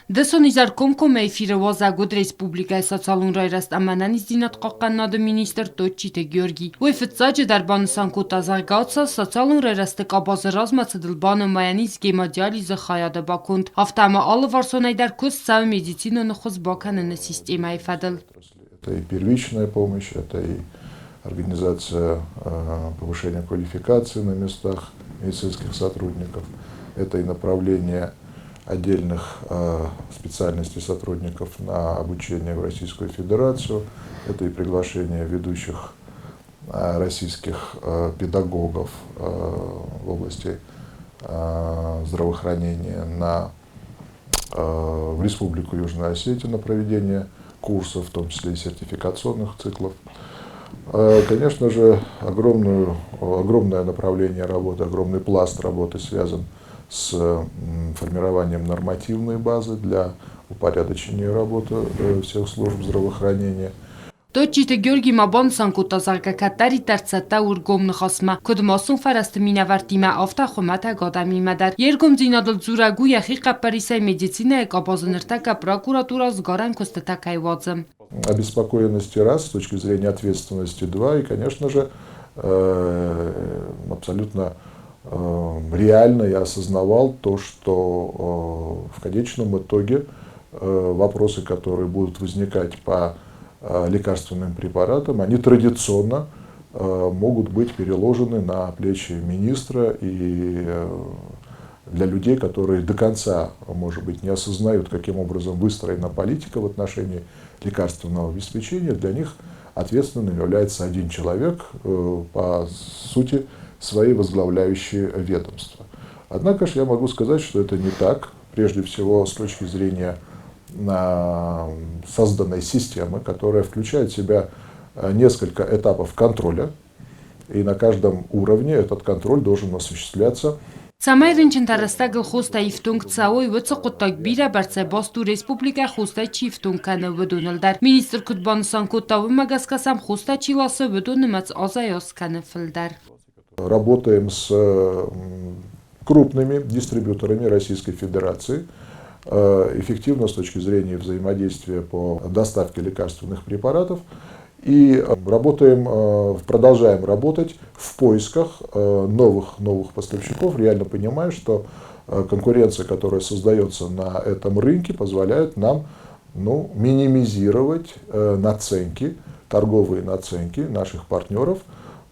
Дысон изӕр комкоммӕ эфиры уазӕг уыд республикӕйы социалон райрӕзт ӕмӕ ӕнӕниздзинад хъахъхъӕнынады министр Тотчиты Георгий. Уый фыццаджыдӕр банысан кодта, зӕгъгӕ, социалон райрӕзты къабазы размӕцыдыл банымайӕн ис гемодиализы хайады баконд, афтӕ ӕмӕ алыварсонӕй дӕр куыст цӕуы медицинон ӕххуыс бакӕныны системӕйы фӕдыл. Это и первичная помощь, это и организация повышения квалификации на местах медицинских сотрудников, это и направление отдельных специальностей сотрудников на обучение в Российскую Федерацию, это и приглашение ведущих российских педагогов в области здравоохранения в Республику Южная Осетия на проведение курсов, в том числе и сертификационных циклов. Конечно же, огромное направление работы, огромный пласт работы связан с формированием нормативной базы для упорядочения работы всех служб здравоохранения. Тотчиты Георги ма банысан кодта, зӕгъгӕ, кӕддӕриддӕр цӕттӕ у ӕргом ныхасмӕ, куыд массон фӕрӕзты минӕвӕрттимӕ, афтӕ хуымӕтӕг адӕмимӕ дӕр. Йе ргомдзинадыл дзурӕг у, йӕхи хъӕппӕрисӕй медицинӕйы къабазы ныртӕккӕ прокуратурӕ сгарӕн куыстытӕ кӕй уадзы. Обеспокоенности раз, с точки зрения ответственности два, и, конечно же, абсолютно реально я осознавал то, что в конечном итоге вопросы, которые будут возникать по лекарственным препаратам, они традиционно могут быть переложены на плечи министра и для людей, которые до конца, может быть, не осознают, каким образом выстроена политика в отношении лекарственного обеспечения, для них ответственным является один человек, по сути своей возглавляющий ведомство. Однако же я могу сказать, что это не так, прежде всего с точки зрения созданной системы, которая включает в себя несколько этапов контроля, и на каждом уровне этот контроль должен осуществляться. Цӕмӕй рынчынтӕ рӕстӕгыл хостӕ ифтонг цӕуой, уыцы хъуыддаг бирӕбӕрцӕй баст у республикӕ хостӕй чи ифтонг кӕны, уыдоныл дӕр. Министр куыд банысан кодта, уымӕ гӕсгӕ сӕм хостӕ чи ласы, уыдон нымӕц азӕй-аз кӕны фылдӕр. Работаем с крупными дистрибьюторами Российской Федерации эффективно с точки зрения взаимодействия по доставке лекарственных препаратов. И работаем, продолжаем работать в поисках новых поставщиков, реально понимая, что конкуренция, которая создается на этом рынке, позволяет нам, ну, минимизировать наценки, торговые наценки наших партнеров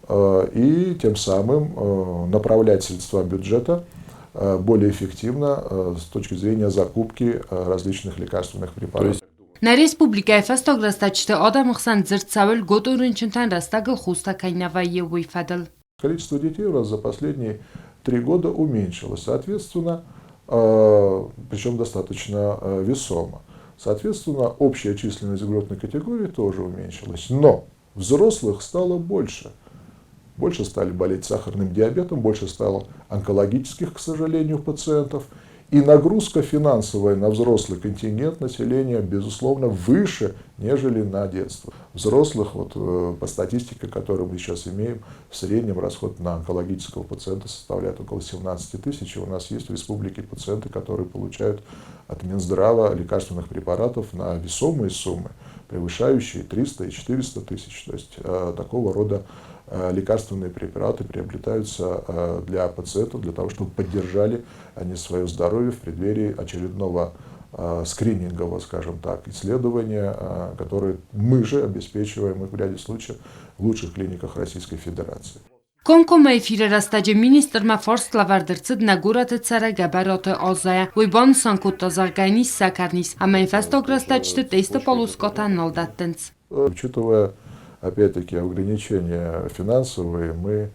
и тем самым направлять средства бюджета более эффективно с точки зрения закупки различных лекарственных препаратов. Нӕ республикӕйы фӕстаг рӕстӕджыты адӕмы хсӕн дзырд цӕуы льготон рынчынтӕн рӕстӕгыл хостӕ кӕй нӕ вӕййы, уый фӕдыл. Количество детей у нас за последние 3 года уменьшилось, соответственно, причем достаточно весомо. Соответственно, общая численность льготной категории тоже уменьшилась. Но взрослых стало больше. Больше стали болеть сахарным диабетом, больше стало онкологических, к сожалению, пациентов. И нагрузка финансовая на взрослый контингент населения, безусловно, выше, нежели на детство. Взрослых, вот, по статистике, которую мы сейчас имеем, в среднем расход на онкологического пациента составляет около 17 тысяч. И у нас есть в республике пациенты, которые получают от Минздрава лекарственных препаратов на весомые суммы, превышающие 300 и 400 тысяч. То есть такого рода лекарственные препараты приобретаются для пациентов, для того, чтобы поддержали они свое здоровье в преддверии очередного скринингового, скажем так, исследования, которое мы же обеспечиваем их в ряде случаев в лучших клиниках Российской Федерации. Комкоммӕ эфиры рӕстӕджы министрмӕ фарст лӕвӕрд ӕрцыд нӕ горӕты цӕрӕг Гӕбӕраты Азӕйӕ. Уый банысан кодта, зӕгъгӕ, низ сӕкӕрниз ӕмӕ йын фӕстаг рӕстӕджыты тесты полоскъатӕ нал дӕттынц. Учитывая, опять-таки, ограничения финансовые, мы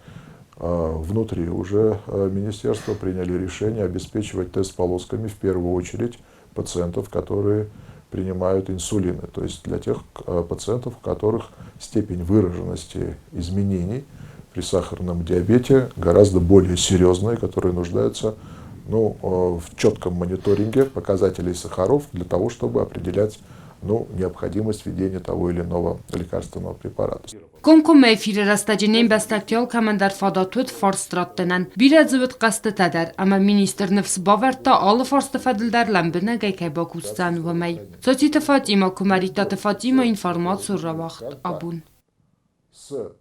внутри уже министерства приняли решение обеспечивать тест-полосками в первую очередь пациентов, которые принимают инсулины. То есть для тех пациентов, у которых степень выраженности изменений при сахарном диабете гораздо более серьезная, которые нуждаются, ну, в четком мониторинге показателей сахаров для того, чтобы определять ну, необходимость введения того или иного лекарственного препарата. Комкоммӕ эфиры рӕстӕджы не мбӕстӕгты алкӕмӕн дӕр фадат уыд фарст раттынӕн. Бирӕ дзы уыд хъӕстытӕ дӕр, ӕмӕ министр ныфс бавӕрдта, алы фарсты фӕдыл дӕр лӕмбынӕгӕй кӕй бакусдзӕн, уымӕй. Цоциты Фатимӕ, Куымӕридтаты Фатимӕ, информацион рауагъд абон. С